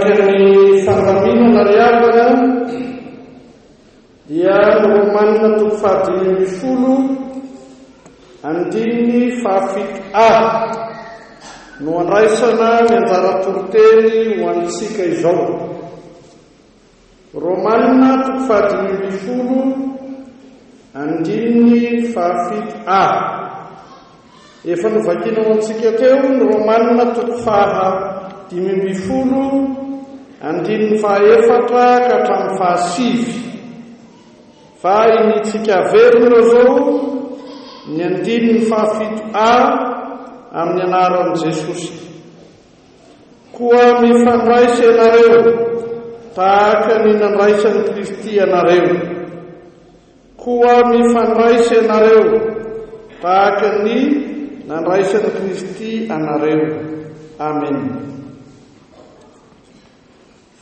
Araka ny fandaminana ry havana dia ny Romanina toko fahadimy ambin'ny folo andininy fahafito A no andraisana ny anjara toriteny ho antsika izao. Romanina toko fahadimy ambin'ny folo andininy fahafito A. Efa novakiana ho antsika teo ny Romanina toko faha 15 andininy fahaefatra ka hatramin'ny fahasivy. Fa initsika averina izao ny andininy fahafito A amin'ny anaran'i Jesosy. Koa mifandraisa ianareo tahaka ny nandraisan'i Kristy anareo. Koa mifandraisa ianareo tahaka ny nandraisan'i Kristy anareo. Amen.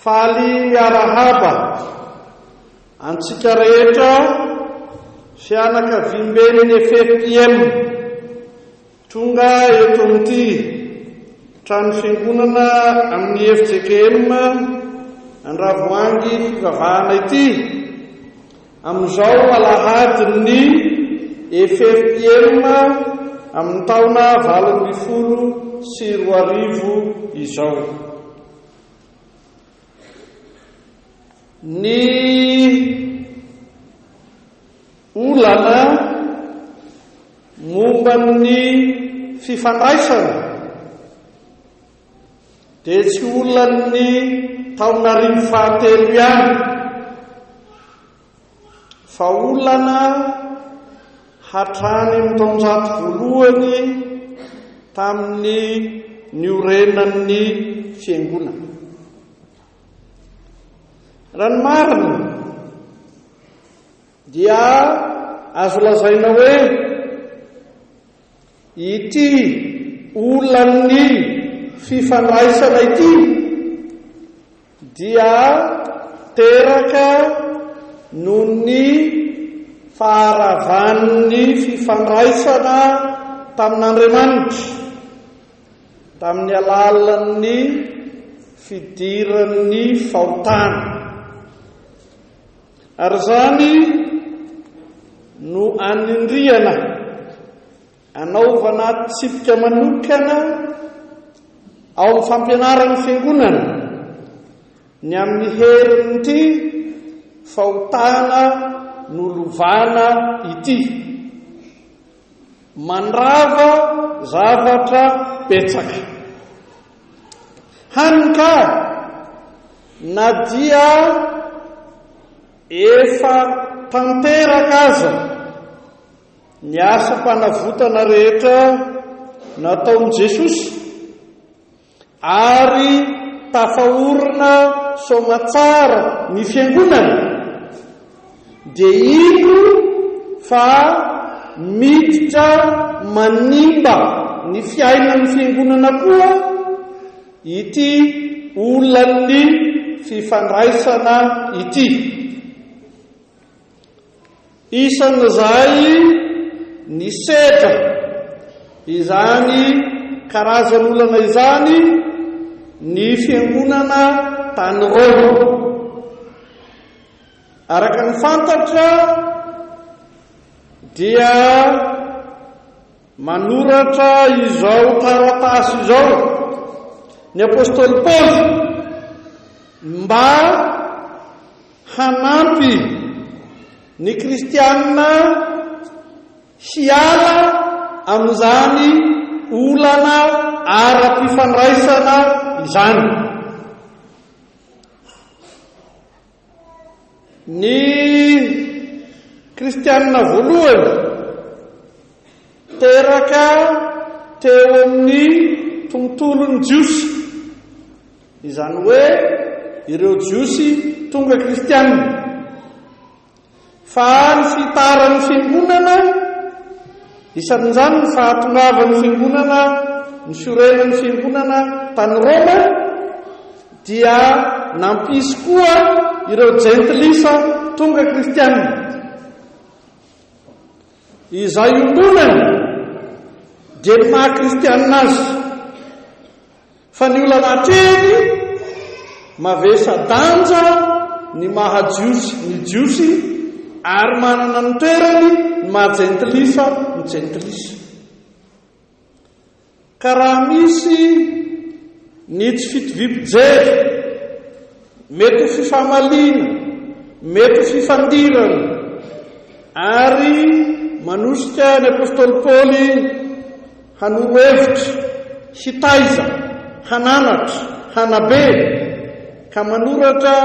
Faly miarahaba antsika rehetra fianakaviamben'ny FFPM. Tonga eto amin'ity trano fiangonana amin'ny fjkm Andravoahangy fivavahana ity amin'izao alahadin'ny FFPM amin'ny taona 2018 izao. Ny olana momba ny fifandraisana dia tsy olan'ny taonarivo fahatelo ihany fa olana hatrany amin'ny taonjato voalohany tamin'ny niorenan'ny fiangonana. Raha ny marina dia azo lazaina hoe ity olan'ny fifandraisana ity dia teraka noho ny faharavan'ny fifandraisana tamin'Andriamanitra tamin'ny alalan'ny fidiran'ny fahotana. Ary izany no anindriana anaovana tsipika manokana ao amin'ny fampianaran'ny Fiangonana ny amin'ny herin'ity fahotana nolovana ity. Mandrava zavatra betsaka. Hany ka na dia efa tanteraka aza ny asam-panavotana rehetra nataon'i Jesosy ary tafaorina soamatsara ny fiangonana, dia indro fa miditra manimba ny fiainan'ny fiangonana koa ity olan'ny fifandraisana ity. Isan'izay nisedra izany karazan'olana izany ny fiangonana tany Roma. Araka ny fantatra dia manoratra izao taratasy izao ny apostoly Paoly mba hanampy ny kristiana hiala amin'izany olana ara-pifandraisana izany. Ny kristiana voalohany teraka teo amin'ny tontolon'ny Jiosy, izany hoe ireo Jiosy tonga kristiana. Fa ny fitaran'ny fiangonana, isan'izany ny fahatongavan'ny fiangonana, ny fiorenan'ny fiangonana tany Roma, dia nampisy koa ireo jentilisa tonga kristiana. Izay iombonany dia ny maha kristiana azy. Fa ny olana atrehiny Mavesa-danja ny maha Jiosy ny Jiosy ary manana ny toerany ny maha Jentilisa ny Jentilisa. Ka raha misy ny tsy fitoviam-pijery, mety ho fifamaliana, mety ho fifandirana, ary manosika ny apostoly Paoly hanoro hevitra, hitaiza, hananatra, hanabe, ka manoratra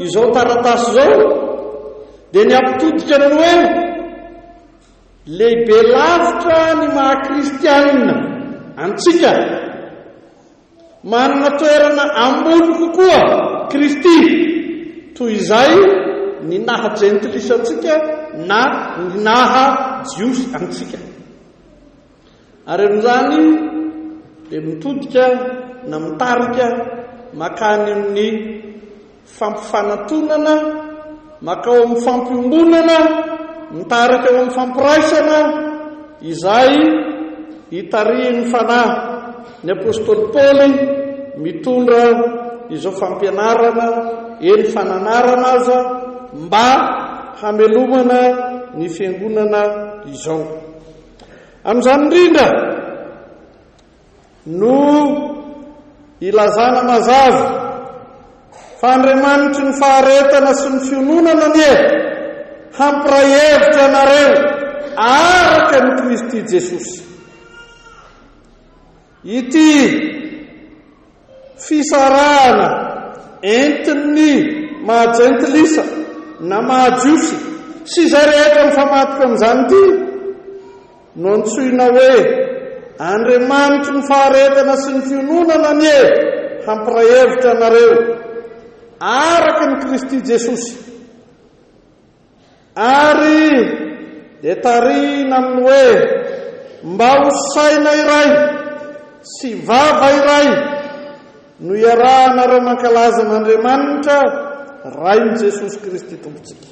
izao taratasy izao, dia ny hampitodika ny hoe, Lehibe lavitra ny maha kristianina antsika. Manana toerana ambony kokoa Kristy toy izay ny naha jentilisa antsika na ny naha jiosy antsika. Ary amin'izany dia mitodika na mitarika makany amin'ny fampifanatonana, makao amin'ny fampiombonana, mitarika ao amin'ny fampiraisana izay itarihin'ny Fanahy ny apostoly Paoly mitondra izao fampianarana, eny fananarana aza, mba hamelomana ny fiangonana izao. Amin'izany indrindra no ilazana mazava fa Andriamanitry ny faharetana sy ny fiononana anie hampiray hevitra anareo araka ny Kristy Jesosy. Ity Fisarahana entin'ny maha jentilisa na maha jiosy sy izay rehetra mifamadika amin'izany ity no antsoina hoe Andriamanitry ny faharetana sy ny fiononana anie hampiray hevitra anareo araka ny Kristy Jesosy. Ary dia tarihina amin'ny hoe mba ho saina iray sy vava iray no iarahanareo mankalaza an'Andriamanitra Rain'i Jesosy Kristy Tompontsika.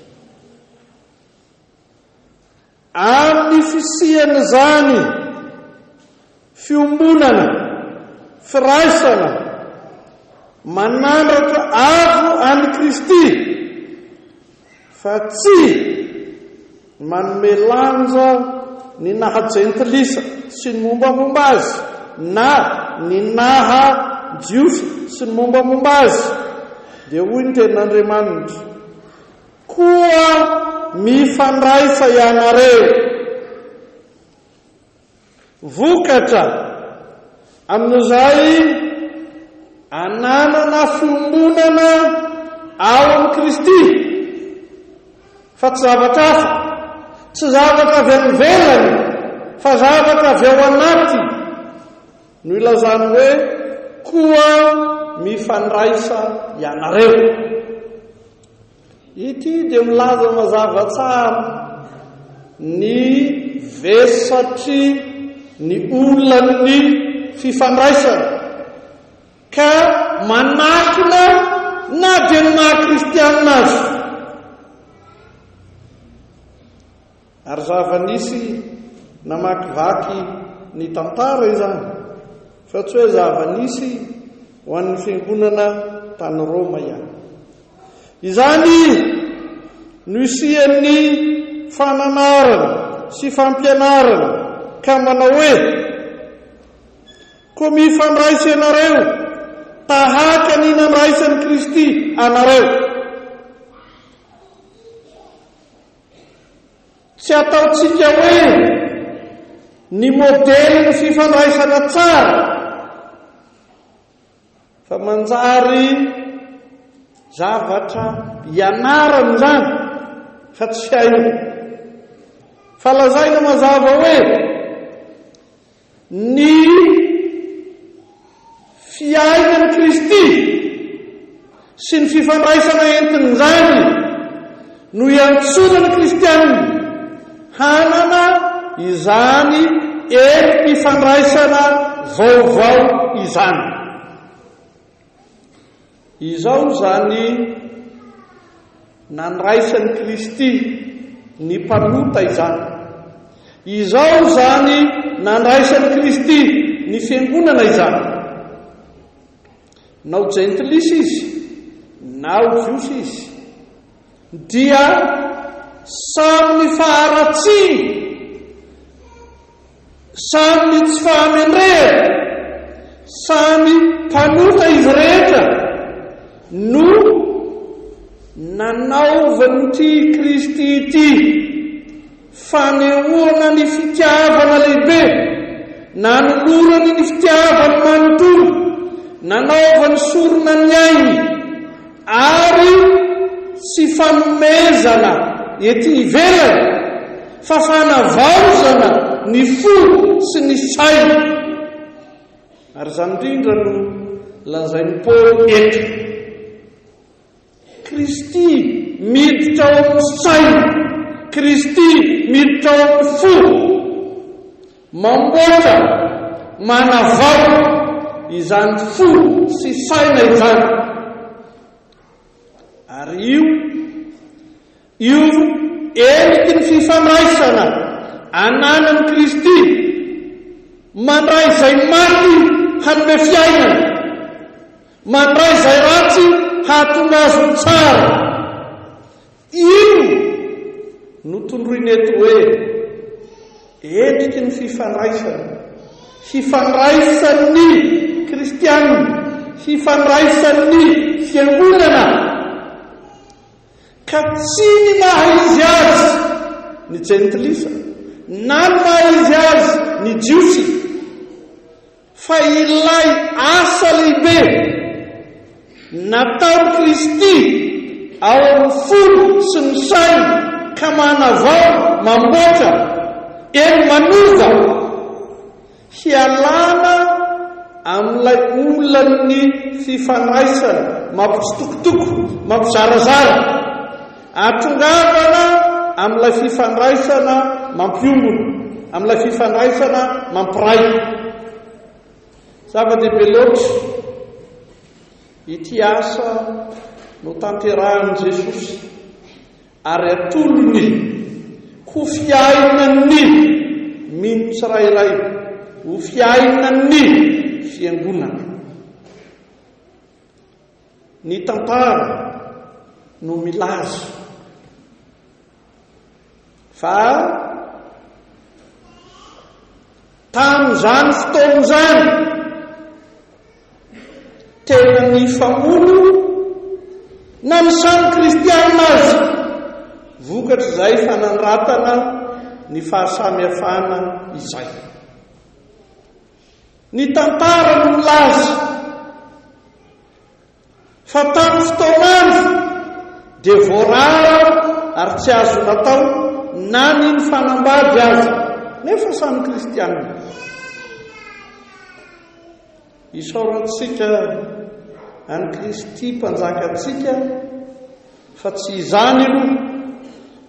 Amin'ny fisian'izany fiombonana, firaisana, manandratra avo an'i Kristy, fa tsy manome lanja ny naha jentilisa sy ny mombamomba azy na ny naha Jiosy sy ny mombamomba azy, dia hoy ny Tenin'Andriamanitra, Koa mifandraisa ianareo. Vokatra amin'izay ananana fiombonana ao amin'i Kristy, fa tsy zavatra hafa, tsy zavatra avy any ivelany, fa zavatra avy ao anaty, no ilazany hoe, Koa mifandraisa ianareo. Ity dia milaza mazava tsara ny vesatry ny olan'ny fifandraisana ka manakona na dia ny maha kristianina aza. Ary zava-nisy namakivaky ny tantara izany, fa tsy hoe zava-nisy ho an'ny fiangonana tany Roma ihany. Izany no isian'ny fananarana sy fampianarana ka manao hoe, Koa mifandraisa ianareo tahaka ny nandraisan'i Kristy anareo. Tsy ataontsika hoe ny modelin'ny fifandraisana tsara fa manjary zavatra ianarana izany fa tsy haina. Fa lazaina mazava hoe Ny fiainan'i Kristy sy ny fifandraisana entin'izany no iantsoana ny kristiana hanana izany herim-pifandraisana vaovao izany. Izao izany nandraisan'i Kristy ny mpanota izany. Izao izany nandraisan'i Kristy ny fiangonana izany. Nao jentilisa izy. Na ho Jiosy izy, dia samy ny faharatsiany, samy ny tsy fahamendrehany, samy mpanota izy rehetra no nanaovan'ity Kristy ity fanehoana ny fitiavana lehibe, nanolorany ny fitiavany manontolo, nanaovany sorona ny ainy, ary tsy fanomezana ety ivelany fa fanavaozana ny fo sy ny saina. Ary izany indrindra no lazain'i Paoly eto. Kristy miditra ao amin'ny saina, Kristy miditra ao amin'ny fo, mamboatra, manavao izany fo sy saina izany. Ary io, io endriky ny fifandraisana ananan'i Kristy mandray izay maty hanome fiainana, Mandray izay ratsy hahatonga azy ho tsara. Io no tondroina eto hoe endriky ny fifandraisana, fifandraisan'ny kristiana, fifandraisan'ny fiangonana. Ka tsy ny maha izy azy ny jentilisa na ny maha izy azy ny jiosy Fa ilay asa lehibe nataon'i Kristy ao amin'ny fony sy ny sainy ka manavao, mamboatra, eny manova, hialana amin'ilay olan'ny fifandraisana mampitsitokotoko, mampizarazara, ahatongavana amin'ilay fifandraisana mampiombona, amin'ilay fifandraisana mampiray. Zava-dehibe loatra ity asa notanterahin'i Jesosy ary atolony ho fiainan'ny mino tsirairay, ho fiainan'ny fiangonana. Ny tantara no milaza fa tamin'izany fotoana izany tena nifamono na ny samy kristianina aza vokatr'izay fanandratana ny fahasamihafana izay. Ny tantara no milaza fa tamin'ny fotoan'andro dia voarara ary tsy azo natao na ny nifanambady aza, nefa samy kristianina. Isaorantsika an'i Kristy Mpanjakantsika fa tsy izany aloha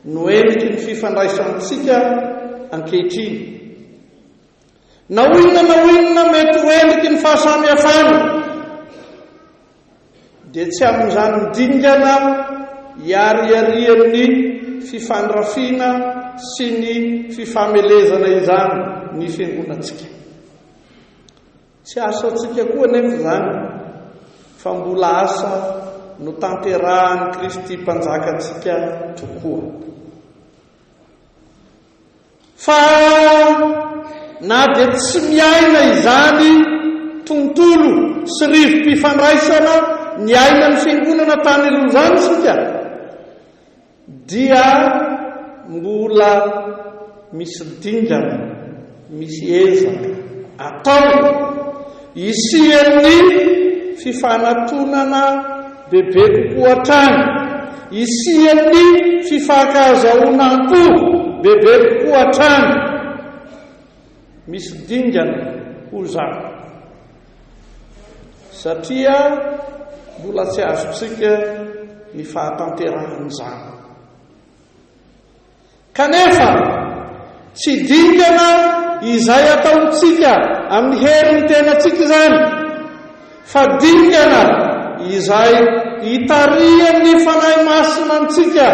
no endriky ny fifandraisantsika ankehitriny. Na ho inona na ho inona mety ho endriky ny fahasamihafana, dia tsy amin'izany dingana iariarian'ny fifandrafiana sy ny fifamelezana izany ny fiangonantsika. Tsy asantsika koa anefa izany, fa mbola asa notanterahan'i Kristy Mpanjakantsika tokoa. Fa na dia tsy miaina izany tontolo sy rivo-pifandraisana niainan'ny Fiangonana tany aloha izany isika, dia mbola misy dingana, misy ezaka atao hisian'ny fifanatonana bebe kokoa hatrany, hisian'ny fifankahazahoana am-po bebe kokoa hatrany. Misy dingana hoy izaho, satria mbola tsy azontsika ny fahatanterahan'izany. Kanefa, tsy dingana izay ataontsika amin'ny herin'ny tenantsika izany, fa dingana izay itarihan'ny Fanahy Masina antsika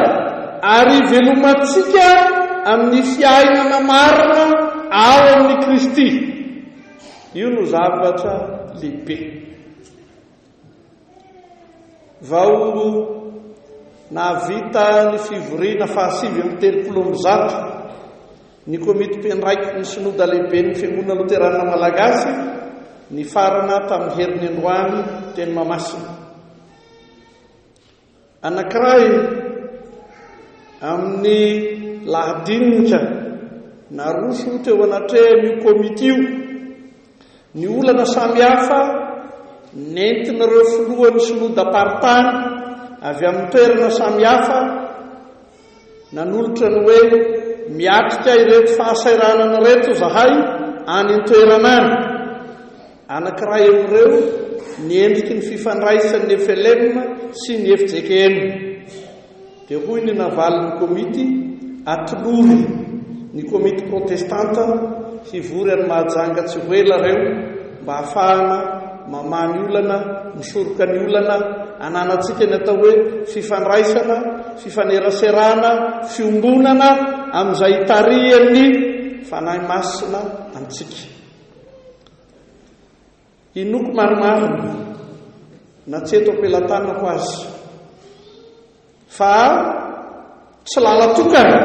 ary ivelomantsika amin'ny fiainana marina ao amin'i Kristy. Io no zavatra lehibe. Vao nahavita ny fivoriana fahasivy 139 ny komity mpiandraikitry ny Synoda Lehiben'ny Fiangonana Loterana Malagasy nifarana tamin'ny heriny androany teny Mahamasina. Anankiray amin'ny lahadinika naroso teo anatrehan'io komity io ny olana samihafa nentin'ireo filohan'ny synodam-paritany avy amin'ny toerana samihafa nanolotra ny hoe miatrika ireto fahasahiranana ireto izahay any an-toerana any. Anankiray amin'ireo ny endriky ny fifandraisan'ny flm sy ny fjkm. Dia hoy ny navalin'ny komity, Atolory ny komity protestanta hivory any Mahajanga tsy ho ela ireo mba hahafahana mamaha ny olana, misoroka ny olana, ananantsika ny atao hoe fifandraisana, fifaneraserana, fiombonana amin'izay itarihan'ny Fanahy Masina antsika. Inoako marimarina na tsy eto am-pelatanako aza fa tsy lalan-tokana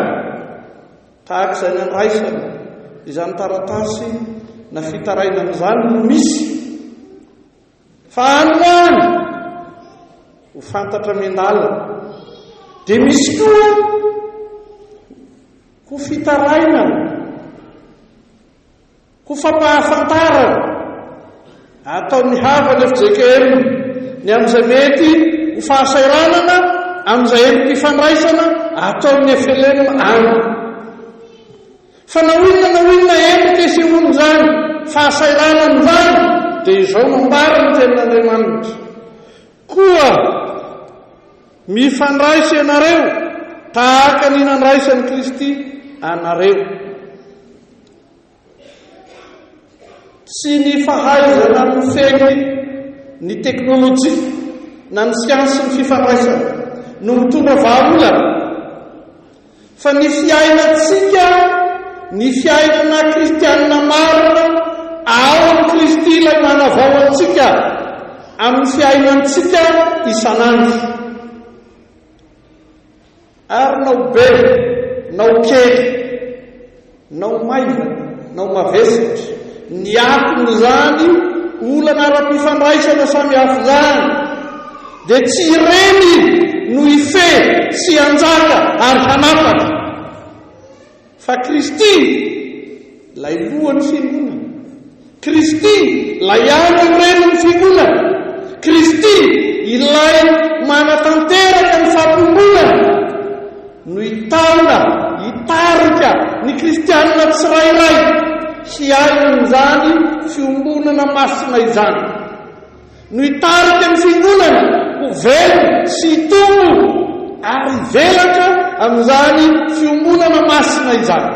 tahaka izay nandraisana izany taratasy na fitarainana izany no misy fa any ho any ho fantatra miandalana dia misy koa ho fitarainana Ho fampahafantarana ataon'ny havan'ny fjkm ny amin'izay mety ho fahasahiranana amin'izay endri-pifandraisana ataon'ny flm any. Fa na ho inona na ho inona endrika isehoan'izany fahasahiranana izany dia izao no ambaran'ny Tenin'Andriamanitra, Koa mifandraisa ianareo tahaka ny nandraisan'i Kristy anareo. Tsy ny fahaizana mifehy ny teknolojia na ny siansin'ny fifandraisana no mitondra vahaolana, fa ny fiainantsika, ny fiainana kristianina marina ao amin'i Kristy ilay manavao antsika amin'ny fiainantsika isan'andro. Ary na ho be na ho kely, na ho maivana na ho mavesatra, ny akon'izany olana ara-pifandraisana samihafa izany, dia tsy ireny no hifehy sy hanjaka ary hanapaka. Fa Kristy, ilay Lohan'ny Fiangonana. Kristy, ilay andry iorenan'ny Fiangonana. Kristy, ilay manatanteraka ny fampiombonana, no hitaona, hitarika ny kristianina tsirairay hiaina an'izany fiombonana masina izany. No hitarika ny Fiangonana ho velona sy hitombo ary hivelatra amin'izany fiombonana masina izany.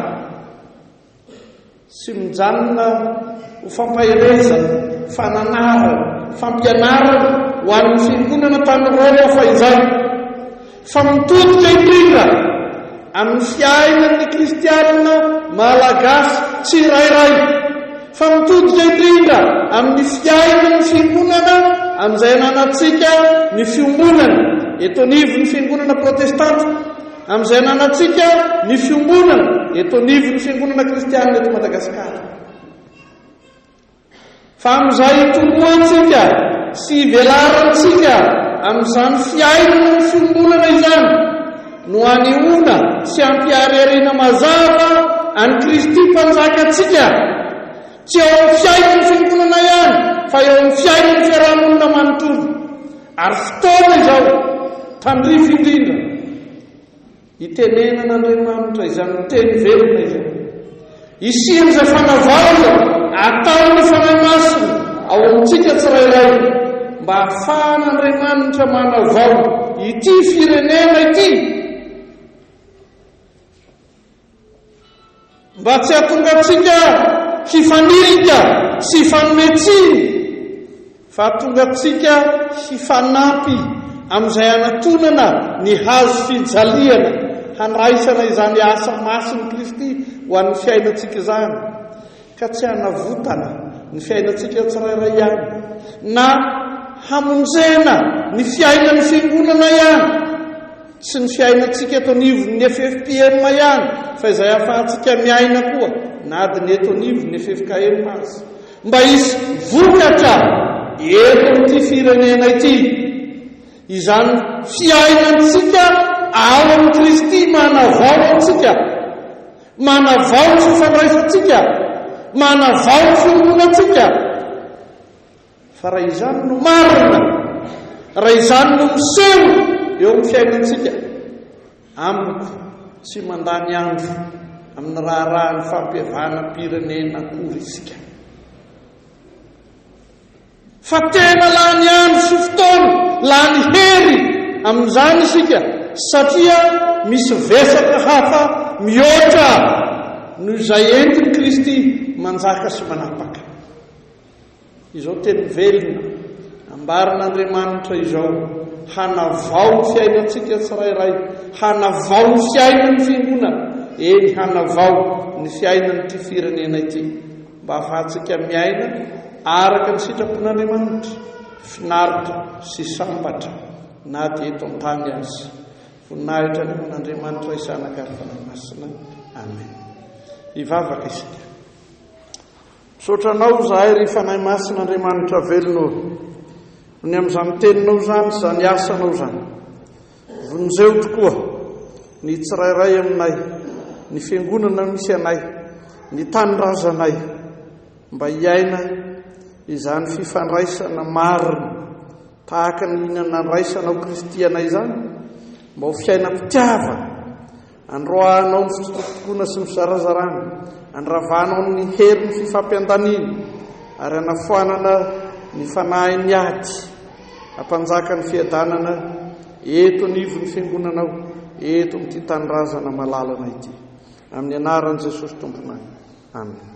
Tsy mijanona ho fampaherezana, fananarana, fampianarana ho an'ny Fiangonana tany Roma fahizay, fa mitodika indrindra amin'ny fiainan'ny kristianina malagasy tsirairay, fa mitodika indrindra amin'ny fiainan'ny Fiangonana amin'izay ananantsika ny fiombonana eto anivon'ny Fiangonana protestanta, amin'izay ananantsika ny fiombonana eto anivon'ny Fiangonana kristianina eto Madagasikara. Fa amin'izay hitomboantsika sy hivelarantsika amin'izany fiainana ny fiombonana izany no hanehoana sy hampiharihariana mazava an'i Kristy Mpanjakantsika, tsy eo amin'ny fiainan'ny fiangonana ihany fa eo amin'ny fiainan'ny fiaraha-monina manontolo. Ary fotoana izao, tandrify indrindra, Itenenan'Andriamanitra izany teny velona izany. Hisian'izay fanavaozana ataon'ny Fanahy Masina ao amintsika tsirairay mba hahafahan'Andriamanitra manavao ity firenena ity. Mba tsy hahatonga antsika hifanilika sy hifanome tsiny, fa hahatonga antsika hifanampy amin'izay hanatonana ny hazo fijaliana handraisana izany asa masin'i Kristy ho an'ny fiainantsika izany, ka tsy hanavotana ny fiainantsika tsirairay ihany, na. hamonjena ny fiainan'ny Fiangonana ihany, tsy ny fiainantsika eto anivon'ny ffpm ihany, fa izay ahafahantsika miaina koa na dia ny eto anivon'ny ffkm aza. Mba hisy vokatra eto amin'ity firenena ity izany fiainantsika ao amin'i Kristy manavao antsika, manavao ny fifandraisantsika, manavao ny fiombonantsika. Fa raha izany no marina, raha izany no miseho eo amin'ny fiainantsika, amiko tsy mandany andro amin'ny raharahan'ny fampihavanam-pirenena akory isika. Fa tena lany andro sy fotoana, lany hery amin'izany isika satria misy vesatra hafa mihoatra noho izay entin'i Kristy manjaka sy manapaka. Izao teny velona ambaran'Andriamanitra izao hanavao ny fiainantsika tsirairay, hanavao ny fiainan'ny Fiangonana, eny hanavao ny fiainan'ity firenena ity, mba hahafahantsika miaina araka ny sitrapon'Andriamanitra, finaritra sy sambatra na dia eto an-tany aza. Voninahitra anie ho an'Andriamanitra Ray Zanaka ary Fanahy Masina. Amen. Hivavaka isika. Misaotra Anao izahay ry Fanahy Masina Andriamanitra velona ô, ny amin'izany teninao izany sy izany asanao izany. Vonjeo tokoa ny tsirairay aminay, ny fiangonana misy anay, ny tanindrazanay, mba hiaina izany fifandraisana marina tahaka ny nandraisanao Kristy anay izany, mba ho fiainam-pitiavana Androahanao ny fitsitokotokoana sy ny fizarazarana, andravanao ny herin'ny fifampiandaniana, ary anafoanana ny fanahin'ny ady. Ampanjaka ny fiadanana eto anivon'ny Fiangonanao, eto amin'ity tanindrazana malalana ity. Amin'ny anaran'i Jesosy Tomponay. Amen.